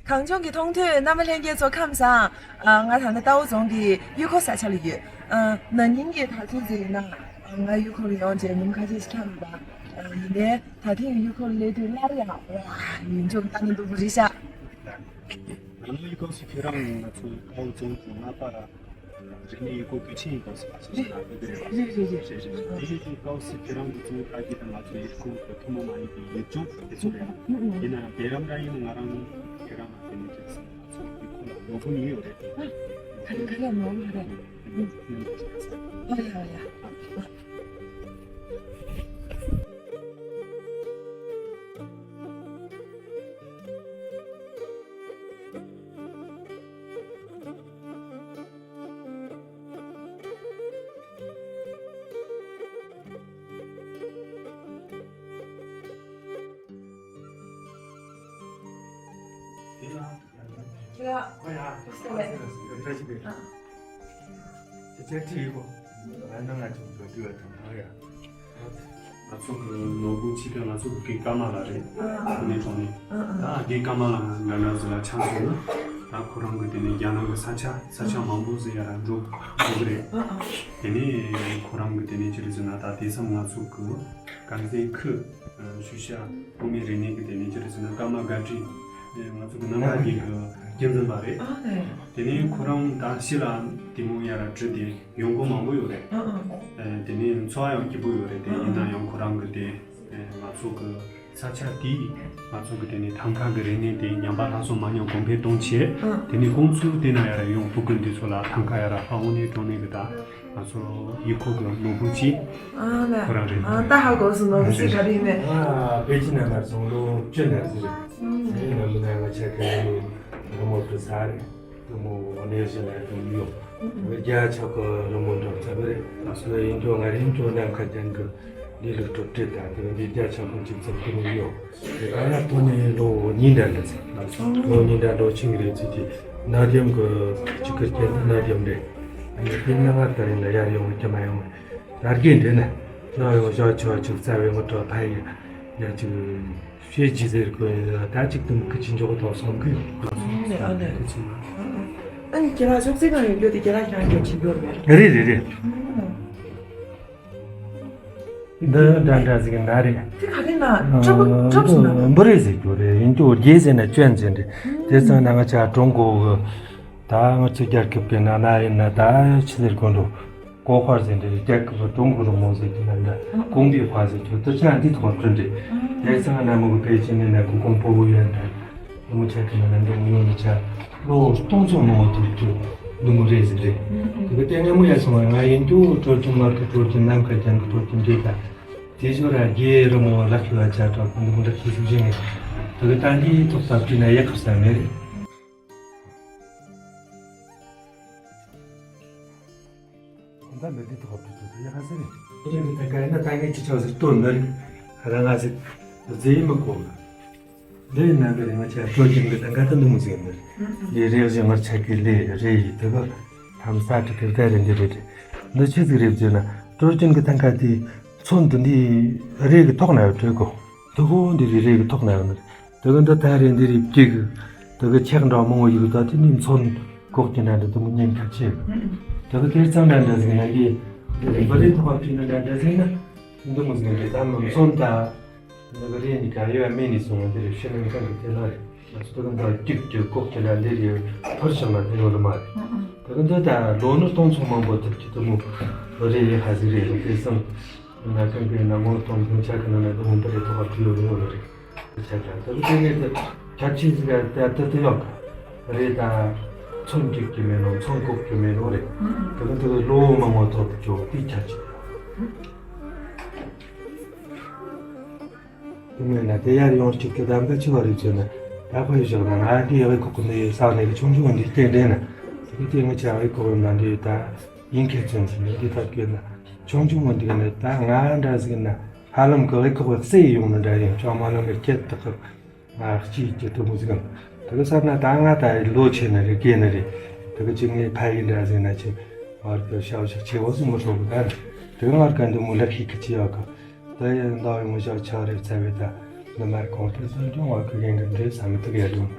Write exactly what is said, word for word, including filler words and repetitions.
གངས་ལྗོངས་ཀྱི་མཐོང་ཐོས་རྣམ་པ་ལྷན་རྒྱས་ཚོ་ཁམས་བཟང་། ཨ། ང་ད་ནི་རྟའུ་རྫོང་གི་གཡུལ་འཁོར་ས་ཆ་ལ་ཡོད། ཨ། ན་ནིང་གི་ད་ཚོད་ཅིག་ཡིན་ན། ཨ། ང་གཡུལ་འཁོར་ལ་ཡོང་བྱས་ཉིན་ཁ་ཤས་ཤིག་འཁྱམས་པ། ཨ། ཡིན་ནའི་ད་ཐེངས་གཡུལ་འཁོར་སླེབས་དུས་སླར་ཡང་། ཝ། ཡུལ་ལྗོངས་ལྟ་ན་སྡུག་པོ་རེད་ཤག་ད་ནི་གཡུལ་འཁོར་སུ་ཁྱེད་རང་ང་ཚོ་རྟའུ་རྫོང་གི་མངའ་པ་ར། རིག་གནས་ཡུལ་སྐོར་གྱི་ཆེད་ཡིན་སྐབས་སུ་ང་ཚོ་ཞིག་ལ་འདི་འདྲ་རེད་པ། རེད་རེད་རེད། རེད་རེད་རེད། དེ་ཡིན་དུས་སྐབས་སུ་ཁྱེད་རང་གི་ཚོ་ལྟ་གི་དང་ང་ཚོ་ཡུལ་སྐོར་གྱི་ཐུན་མོང་མ་ཡིན་པའི་ཡུལ་ལྗོངས་དེ་ཚོ་རེད། ཨ། ཡིན་ན་ཡང་དེ་རམ་འདྲ་ཡིན་ན་ང་རང་ཁྱེད་རང་ལ་དེ་ནས་བྲིས་སོང་། ང་ཚོ་ཡུལ་སྐོར་ལ་ནོར་བུ་ཉིད་ཡོད་རེད། ཨ། ག་རེ་ག་རེ་ནོར་བུ་རེད། ཨ། ཨ་ཡ་ཨ་ཡ། ཁྱེད་ལ། ཁོ་ཡ། ཁོ་སེ་ལེ། ཁོ་སེ་ལེ། ཨ། ཁྱེད་ཅག་ཁྲིད་ཡོད་གོ། ང་ནང་ང་ཅུང་འགྲོ་དུས་བ་དང་ཨ་ཡ། ང་ཚོ་གི་ནོར་བུ་ཆེ་གེ་ང་ཚོ་གི་ཀ་མ་ལ་རེད། ཨ། ཨ་ནི་གྲོང་ནས། ཨ། ཨ། ད་དེ་ཀ་མ་ལ་ང་ང་ཚོ་ལ་ཆང་སོང་ན། ད་ཁོ་རང་གི་དེ་ནས་རྒྱ་ནང་གི་ས་ཆ་ས་ཆ་མང་པོ་ཟེར་ཡ་ར་འགྲོ་འགྲོ་གི་རེད། ཨ། ཨ། དེ་ནས་ཁོ་རང་གི་དེ་ནས་ཅི་རེད་ཟེར་ན། ད་དེ་མཚམས་ང་ཚོ་གི་གངས་ཅན་ཁུལ་ཤུལ་བཞག་བོད་མི་རིག་གནས་ཀྱི་དེ་ནས་ཅི་རེད་ཟེར་ན་ཀརྨ་སྒར་བྲིས། ང་ཚོ་གི་ནང་པ་གི་གི་རྒྱུན་འཛིན་པ་རེད། ཨ་ནས། དེ་ནས་ཁོ་རང་ད་ཕྱི་ལ་དེ་མོ་ཡ་ར་བྲིས་ཏེ་ཡོང་སྒོ་མང་པོ་ཡོད་རེད། ཨ་ཨ། དེ་ནས་འཚོ་བ་ཡང་སྐྱིད་པོ་ཡོད་རེད། དེ་ཡིན་ན་ཡང་ཁོ་རང་གི་དེ་ང་ཚོ་གི་ས་ཆ་དེ་ང་ཚོ་གི་དེ་ནས་ཐང་ཀ་གི་རིག་གནས་དེ་ཉམས་པ་སླར་གསོ་མ་ཉམས་གོང་འཕེལ་གཏོང་ཆེད། ཨ། དེ་ནས་ཁོང་ཚོའི་དེ་ན་ཡ་ར་ཡོང་། ཕྲུ་གུ་འདི་ཚོ་ལ་ཐང་ཀ་ཡ་ར་ཧ་འོང་ནས་གྲོང་ནས་གི་ད། ང་ཚོ་ཡུལ་སྐོར་གྱི་ནོར་བུ་ཅིག་ཨ་ལ། ཁོ་རང་རེད། ཨ། ད་ཧ་གོ་སོང་། ནོར་བུ་ཅིག་ག་རེ་ཡིན་མེད། ཨ། པེ་ཅིན་ནས་མར་སོང་ལོ་བཅུ་ནས་ཟིན། ཨ་ནི་ནམ་ལ་ང་ཆ་གི་ལོ་མོ་དུ་ས་རེད། དུ་མོ་ནས་ཟིན་ལ་དུ་ཡོ། རྒྱ་ཆ་གི་ལོ་མོ་འགྲོ་ཚ་བ་རེད། ཨ་སོ་ཡིན་ཏོ་ང་རིང་ཏོ་ནམ་ཁ་ཅན་གི་ལི་ལུ་ཏོ་ཏྲེ་ད་དེ་འདི་རྒྱ་ཆ་གི་ཅིག་ཚབ་ཏུ་ཡོ། དེ་ག་ཡ་ཐོ་ནས་ལོ་ཉིན་འདྲ་འདྲ་ཟེར། ལོ་ཉིན་འདྲ་འགྲོ་ཆིང་རེད་ཟེར་གྱི། ན་དེམ་གི་གཅིག་གི་རྐྱེན་དུ་ན་དེམ་རེད། ཨ་ནི་དེ་ན་ང་ལྟར་ཡིན་ན་ཡར་ཡོང་གི་མ་ཡོང་གི། ད་རྒན་དེ་ན་ང་ཡོང་ཞག་ཆུ་བ་ཆུ་རྩ་བའི་ངོ་ཏོ་ཕ་ཡི་ཡ་ཅིག་ཤེས་ཀྱི་ཟེར་གོ་ཡིན། ད་ཅིག་ཏུ་མི་ཁི་ཅི་འཇོག་ཏོ་སོང་གི། ཨ་ནི་ཁྱེད་རང་ཕྱོགས་རྩེ་གང་ཡོད་རྒྱུ་དེ་ཁྱེད་རང་ཁྱེད་རང་སྐྱོབ་བྱེད་རྒྱུ་རེད། རེད་རེད་རེད། འདི་འདྲ་འདྲ་ཟིག་ན་རེད། དེ་ག་རེ་ན་ཁྲབ་ཁྲབ་སུ་ན། འབུ་རེ་ཟེར་རྒྱུ་རེད། ཡིན་རྒྱུ་རྒྱས་ཟེར་ན་སྐྱོན་ཟེར་རེད། དེ་ཚང་ན་ང་ཅག་ཀྲུང་གོ་གི་ད་ང་ཚོ་རྒྱལ་ཁབ་ཀྱི་ནང་ན་ཡིན་ན་ད་ཆི་ཟེར་དགོས་འགྲོ། གོ་ཧྭ་ཟེར་རེད། རྒྱལ་ཁབ་ཀྱི་ཀྲུང་གོ་རི་མོ་ཟེར་གྱི་ན་འདྲ། ཀོང་པོའི་ཧྭ་ཟེར་རྒྱུ་དེ་ཚང་འདི་ཐོག་བྲིས་རེད། དེ་ཚང་ན་མོ་གི་པེ་ཅིན་ནས་ན་གི་ཀོང་པོ་བུ་ཡོད་འདྲ། དེ་མོ་ཆ་གི་ན་ན་འདི་མོ་ཡོང་ནི་ཆ། ལོ་སྟོང་ཚོ་མང་བོ་ཐུབ་རྒྱུ་འདི་མོ་རེད་ཟེར་རེད། དེ་གི་ལྟས་ངན་མོ་ཡ་སོང་བ། ང་ཡིན་རྒྱུ་སྲོལ་རྒྱུན་མར་གི་སྲོལ་རྒྱུན་ནམ་མཁའ་ཅན་གི་སྲོལ་རྒྱུན་འདི་དང་། དེ་ཞོར་ར་རྒྱའི་རི་མོ་ལག་ཤུ་བ་ཆ་གྲོགས་འདི་མོ་འདྲ་ཤུ་ཤུ་བཞིན་ངེས། དེ་གི་ད་འདིའི་ཐོག་ས་བྲིས་ན་ཡག་གི་ས་མེད་རེད། ད་འདི་འདི་ཐོག་ཏུ་ཏུ་ཡ་ཧ་ཟེར་རེད། འདི་འདི་ད་ག་ཡིན་ན་ད་ངས་ཅི་ཆོག་ཟེར་ལྟོས་ནི་རེད། རང་ང་ཟེར་རྫས་མི་གོ་གི། འདི་ཡིན་ན་འདི་རེད། ང་ཆ་སྲོལ་རྒྱུན་གི་ད་ག་ད་འདི་མོ་ཟེར་ནི་རེད། འདི་རེད་ཟེར་ང་ཆ་གི་ལས་རེད་ཡིན་དེ་གི་ཐམ་ས་ཏི་ཏི་ད་རེད། འདི་རེད། འདི་ཆི་ཟིག་རེད་ཟེར་ན་སྲོལ་རྒྱུན་གི་ད་ག་དེ་ཚོན་དུ་འདི་རེད་གི་ཐོག་ན་ཡོད་དྲི་གོ། དུ་གོ་འདི་རེད་རེད་གི་ཐོག་ན་ཡོད་ནི་རེད། དེ་གི་འདི་ད་རེད། འདི་རེད་སྐྱེ་གི། དེ་གི་ཆག་འདྲ་མང་བོ་ཡོད་གི། ད་དེ་ནི་མཚོན་ལྐོག་གི་འདྲ་འདྲ་དེ་མོ་ཉེན་ཁ་ཆེ་གི། དེ་གི་དེ་ཚང་འདྲ་འདྲ་ཟིག་ན་གི། འདི་རེད་འབུ་རེད་ཐོག་བ་བྲིས་ན་འདྲ་འདྲ་ཟིག་ན། འདི་མོ་ཟིག་རེད། ད་མི་མཚོན་ད་འདི་གི་རེད་ནི་ག་ཡོད་མེད་ནི་སོང་བ། འདི་རེད་ཤི་ནི་གང་གི་དེ་ལ་རེད། ང་ཚོ་དེ་གི་འདྲ་སྐྱུག་གི་ལྐོག་གི་འདྲ་འདི་རེད་འཕུར་བཞག་ན་དེ་ཡོད་ནི་མ་རེད། དེ་གི་འདི་ད་ལོ་ནི་སྟོང་ཚོ་མང་པོ་ཐུབ་ཀྱི་དེ་མོ་འབུ་རེད་ཧ་ཟིག་རེད། དེ་སང་ན་གང་གི་ན་ངོ་སྟོང་དུང་ཆ་གི་ན་ན་དེ་མོ་འབུ་རེད་ཐོག་བ་བྲིས་ཡོད་ནི་ཡོད་ནི་རེད། ཆ་ཆ་དེ་གི་དེ་ནས་དེ་ཁྱད་ཆོས་ཟིག་ད་དེ་དེ་ཡོད་གི་རེད། ད་མཚོན་སྐྱུག་གི་མེད་ནོ། མཚོན་ལྐོག་གི་མེད་ནོ་རེད། དེ་གི་དེ་གི་ལོ་མང་བོ་ཐོག་ཏུ་འཇོག་དེ་ཁྱད་ཆོས། དེ་མེད་ན་དེ་ཡར་ཡོང་གཅིག་གི་གདམ་ག་ཆི་བ་རེད་ཟེར་ན། ད་ཁོ་ཡི་ཞོག་ན་ང་འདི་ཡི་ཁོག་གི་ནི་ས་ནས་གི་ཆུང་ཆུང་འདི་སྟེང་འདྲེན་ན། དེ་གི་དེ་ངི་ཆ་ཡི་ཁོག་ན་འདི་ད་ཡིན་ཁྱད་ཚན་ཟིན་ནི་འདི་ཐབས་སྐྱོན་ན་ཆུང་ཆུང་འདི་གི་ནི་ད་ང་འདྲ་ཟིག་ན། ཧ་ལམ་གི་ཨེ་ཁོག་གི་སེ་ཡོང་ནི་འདྲ་ཡིན། ཅང་མ་ལ་མི་སྐད་དག་གི་ང་གཅིག་གི་དུ་མོ་ཟིག་གམ། དེ་གི་ས་ན་ད་ང་ད་ལོ་ཆེ་ནི་རེད། རྒས་ནི་རེད། དེ་གི་ཅིག་ངའི་ཕ་ཡི་འདྲ་ཟིག་ན་ཆེ་བར་དུ་ཤའོ་ཤ་ཆེ་བོ་སུ་མི་ཧྲོ་གི་ད་རེད། དེ་གི་ང་ག་འདི་མོ་ལ་ཁི་ཁི་ཆེ་ཡོད་གི། ད་ཡི་འདའ་ཡི་མོ་ཞག་ཆག་རེད་ཚ་བའི་ད་འདི་མར་གོང་དེ་སོ་ཅུང་བ་གི་རྒན་གི་འདྲེ་ས་མི་ཐུག་ཡ་ཅུང་།